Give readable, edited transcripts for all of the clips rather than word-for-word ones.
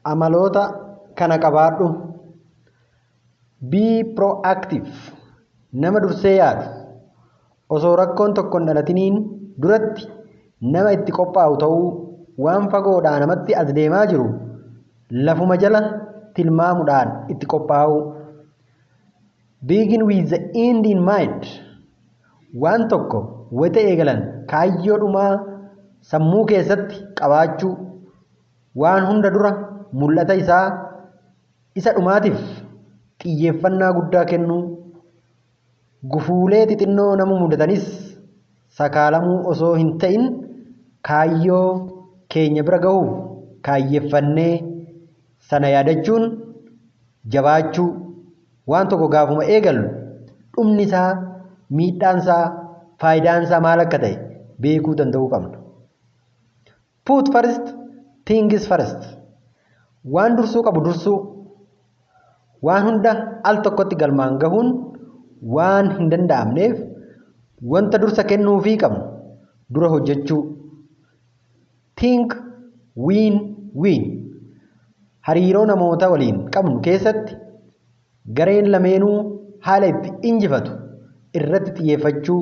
Amaloota kana qabaadhu. Be proactive. Nama dursee yaadu. Osoo rakkoon tokko hin dhalatiniin duratti nama itti qophaa'u ta'uu, waan fagoodhaa namatti as deemaa jiru lafuma jala tilmaamuudhaan itti qophaa'uu. Begin with the end in mind. Waan tokko wayita eegalan kaayyoo dhumaa sammuu keessatti qabaachuu, waan hunda dura mul'ata isaa isa dhumaatiif xiyyeeffannaa guddaa kennuu, gufuulee xixinnoo nama mudatanis sakaalamuu osoo hin ta'in kaayyoo keenya bira gahuuf kaayyeffannee sana yaadachuun jabaachuu. Waan tokko gaafuma eegallu dhumni isaa, miidhaan isaa, faayidaan isaa maal akka ta'e beekuu danda'uu qabna. Put first things first. Waan dursuu qabu dursuu. Waan hunda al tokkotti galmaan gahuun waan hin danda'amneef wanta dursa kennuufii qabnu dura hojjechuu. Think win win. Hariiroo namoota waliin qabnu keessatti gareen lameenuu haala itti injifatu irratti xiyyeeffachuu,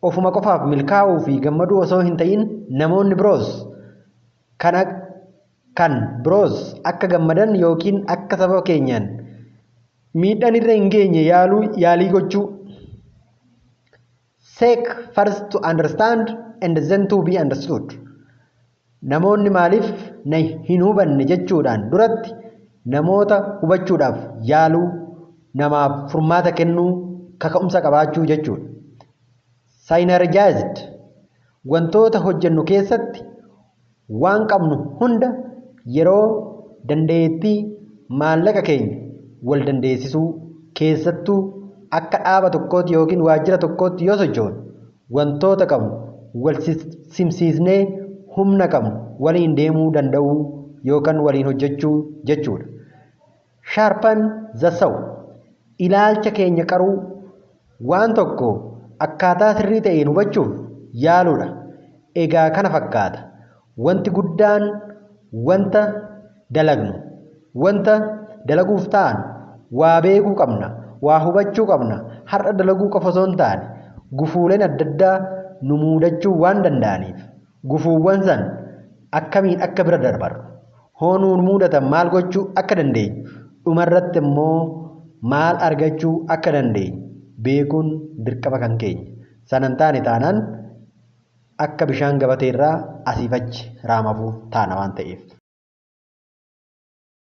ofuma qofaaf milkaa'uu fi gammaduu osoo hin ta'in namoonni biroos kan biroos akka gammadan yookiin akka sababa keenyaan miidhaan irra hin geenye yaalii gochuu. Seek first to understand and then to be understood. Namoonni maaliif na hin hubanne jechuudhaan duratti namoota hubachuudhaaf yaaluu, namaaf furmaata kennuu, kaka'umsa qabaachuu jechuudha. Synergized. Wantoota hojjennu keessatti waan qabnu hunda, yeroo, dandeettii, maallaqa keenya wal dandeessisuu. Keessattuu akka dhaaba tokkootti yookiin waajjira tokkootti yoo sochoonu wantoota qabnu wal simsiisnee humna qabnu waliin deemuu danda'uu yookaan waliin hojjechuu jechuudha. Sharpen the saw. Ilaalcha keenya qaruu, waan tokko akkaataa sirrii ta'een hubachuuf yaaluudha. Egaa kana fakkaata. Wanti guddaan wanta dalagnu, wanta dalaguuf ta'an waa beekuu qabna, waa hubachuu qabna. Har'a dalaguu qofa osoo hin taane gufuuleen adda addaa nu mudachuu waan danda'aniif gufuuwwan san akkamiin akka bira darbarru, hoo nuun mudatan maal gochuu akka dandeenyu, dhumarratti immoo maal argachuu akka dandeenyu beekuun dirqama kan keenya. Sana hin taane taanaan akka bishaan gabateerraa asiif achi raamafuuf taana waan ta'eef.